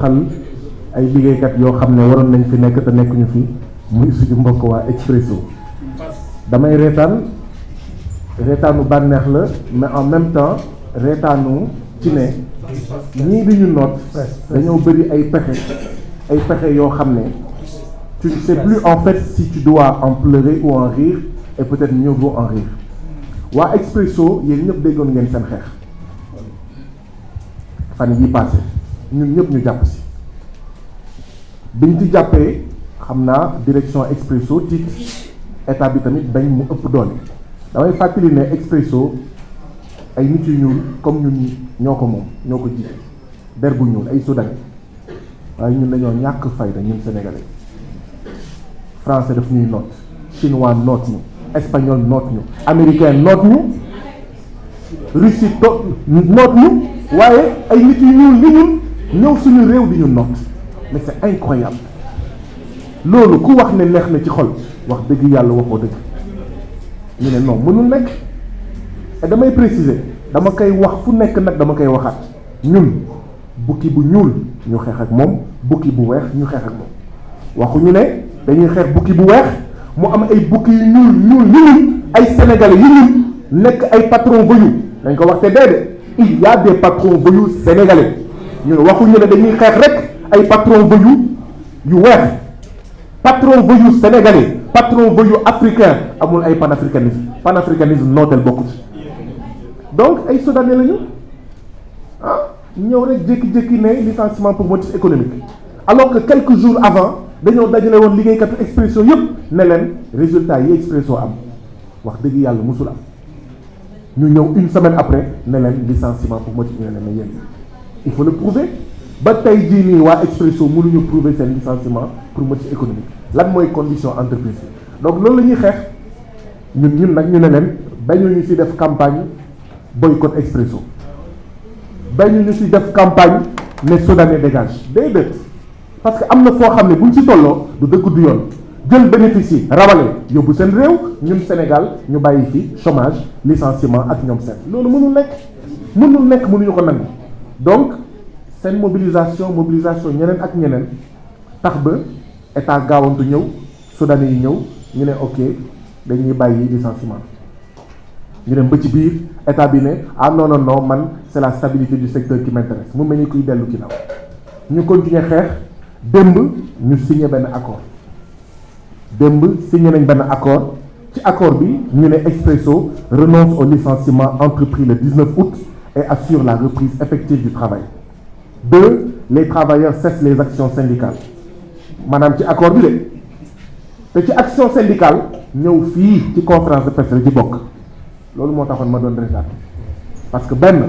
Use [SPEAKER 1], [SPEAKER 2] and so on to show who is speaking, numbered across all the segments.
[SPEAKER 1] xal ay liggéeykat yoo xam ne waroon nañ fi nekk te nekkuñu fi muy suñu mbokk waa Expresso damay reetaanu bànneex la mais en même temps reetaanu ci ne ñii di ñu noot dañoo bëri ay pexe yoo xam ne tu ne sais plus en fait si tu dois en pleurer ou en rire et peut-être mieux vaut en rire waa Expresso yéen ñëpp déggoon ngeen seen xeex fan yi passé ñun ñëpp ñu jàpp si biñ ci jàppee xam naa direction Expresso tiit état bi tamit bañ mu ëpp doole damay fàttali ne Expresso ay nit yu ñuul comme ñun ñoo ko moom ñoo ko jiite der bu ñuul ay soudanais waaye ñun dañoo ñàkk fayda ñun sénégalais français daf ñuy noot chinois noot ñu espagnol noot ñu américain noot ñu russie noot ñu waaye ay nit yu ñuul li ñun ñëw suñu réew di ñu noot mais c'est incroyable loolu ku wax ne neex na ci xol wax dëgg yàlla waxoo dëgg ñu ne non mënul nekk et damay préciser dama koy wax fu nekk nag dama koy waxaat ñun bukki bu ñuul ñu xeex ak moom bukki bu weex ñu xeex ak moom waxuñu ne dañuy xeex bukki bu weex mu am ay bukki yu ñuul ñun ay sénégalais yu ñun nekk ay patron voyous dañ ko wax te déedéet il y a des patrons voyous sénégalais ñun waxuñu ne dañuy xeex rek ay patron voyous yu weex patron voyou sénégalais patron voyou africain amul ay panafricanisme nooteel bokku ci donc ay soudanais lañu ñëw rek jékki-jékki ne licenciement pour motif économique alors que quelques jours avant dañoo dajale woon liggéeykatu Expresso yëpp ne leen résultat yi Expresso am wax dëgg yàlla musul am ñu ñëw une semaine après ne leen licenciement pour motif ñu ne leen yéen il faut le prouver ba tey jii nii waa Expresso mënuñu prouver seen licenciement pour motif économique lan mooy condition entreprise bi donc loolu la ñuy xeex ñun nag ñu ne leen bañu ñu ci def campagne boycott Expresso bañu ñu ci def campagne ne soudanais dégage déedéet parce que am na foo xam ne buñ ci tolloo du dëkk du yoon jël bénéfice yi rawale yóbbu seen réew ñun Sénégal ñu bàyyi fi chômage licenciement ak ñoom seen loolu mënuñu ko nangu donc seen mobilisation ñeneen ak ñeneen tax ba état gaawantu ñëw soudanais yi ñëw ñu ne ok dañuy bàyyi licenciement ñu dem ba ci biir état bi ne non man c'est la stabilité du secteur qui m'intéresse mu mel ni kuy dellu ginnaaw ñu continuer xeex démb ñu signé benn accord ci accord bi ñu ne Expresso renonce au licenciement entrepris le 19 août et assure la reprise effective du travail. 2. Les travailleurs cessent les actions syndicales maanaam ci accord bi de te ci action syndicale ñëw fii ci conférence de presse ci bokk loolu moo taxoon ma doon reetaan parce que benn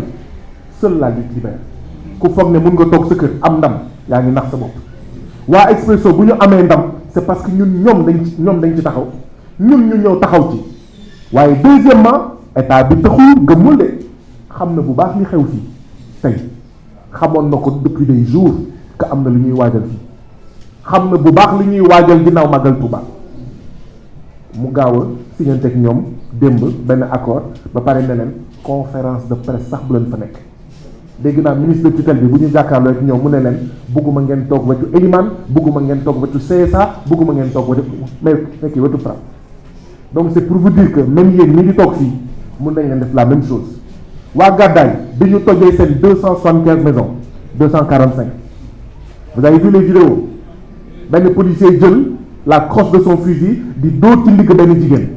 [SPEAKER 1] seule la lutte libère ku foog ne mun nga toog sa kër am ndam yaa ngi nax sa bopp waa Expresso bu ñu amee ndam c'est parce que ñoom dañ ci taxaw ñun ñu ñëw taxaw ci waaye deuxièmement état bi taxul gëmmul de xam na bu baax li xew fii tey xamoon na ko depuis des jours que am na lu ñuy waajal fii xam na bu baax li ñuy waajal ginnaaw Magal Touba mu gaaw a signante ak ñoom démb benn accord ba pare ne leen conférence de presse sax bu leen fa nekk dégg naa ministre de tutelle bi bu ñu jàkkaarloo ak ñoom mu ne leen bugguma ngeen toog wetu Elimane bugguma ngeen toog wetu CSA bugguma ngeen toog wetu mais wetu Fra donc c'est pour vous dire que même yéen ñi di toog fii mun nañ leen def la même chose waa Gàddaay bi ñu tojee seen 275 maisons 245 vous avez vu les vidéos benn policier jël la crosse de son fusil di dóor ci ndigg benn jigéen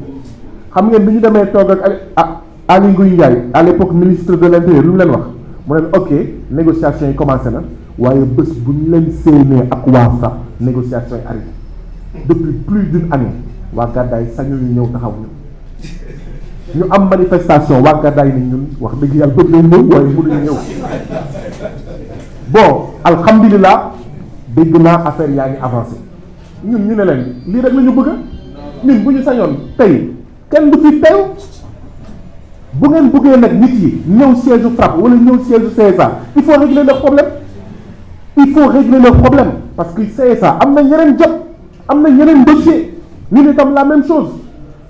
[SPEAKER 1] xam ngeen bi ñu demee toog ak Aly Ngouille Ndiaye à l'époque ministre de l'intérieur lu mu leen wax mu leen ok négociation yi commencé na waaye bés bu ñu leen séenee ak waa Fra négociation yi arrêté depuis plus d'une année waa Gàddaay sañu ñu ñëw taxaw ñu am manifestation waa Gàddaay ni ñun wax dëgg yàlla bëgg nañ ñëw waaye mënuñu ñëw bon alhamdulilah dégg naa affaire yaa ngi avancé ñun ñu ne leen lii rek la ñu bëgg ñun bu ñu sañoon tey kenn du fi teew bu ngeen bëggee nag nit yi ñëw siège FRAPP wala ñëw siège CSA il faut régler le problème parce que CSA am na ñeneen jot am na ñeneen dossier ñun itam la même chose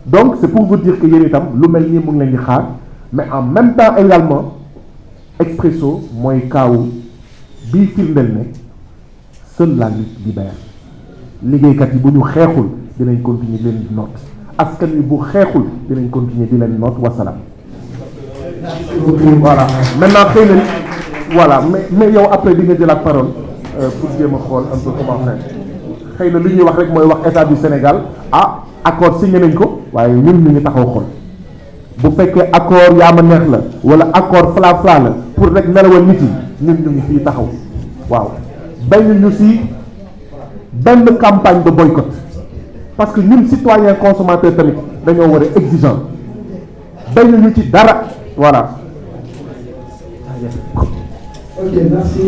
[SPEAKER 1] donc c'est pour vous dire que yéen itam lu mel nii mu ngi leen di xaar mais en même temps également Expresso mooy kaawu bii firndeel ne seule la lutte libère liggéeykat yi bu ñu xeexul dinañ continuer di leen noot askan wi bu xeexul dinañ continuer di leen noot wasalaam. voilà maintenant xëy na voilà mais yow après di nga jëlaat parole pour jéem a xool un peu comment faire xëy na li ñuy wax rek mooy wax état du Sénégal accord signé nañ ko waaye ñun ñu ngi taxaw xool bu fekkee accord yaa ma neex la wala accord fla la pour rek nelawal nit yi ñun ñu ngi fii taxaw waaw bañ ñu si benn campagne de boycott parce que ñun citoyen consommateur tamit dañoo war a exigeant bañ ñu ci dara voilà.
[SPEAKER 2] Ok, merci.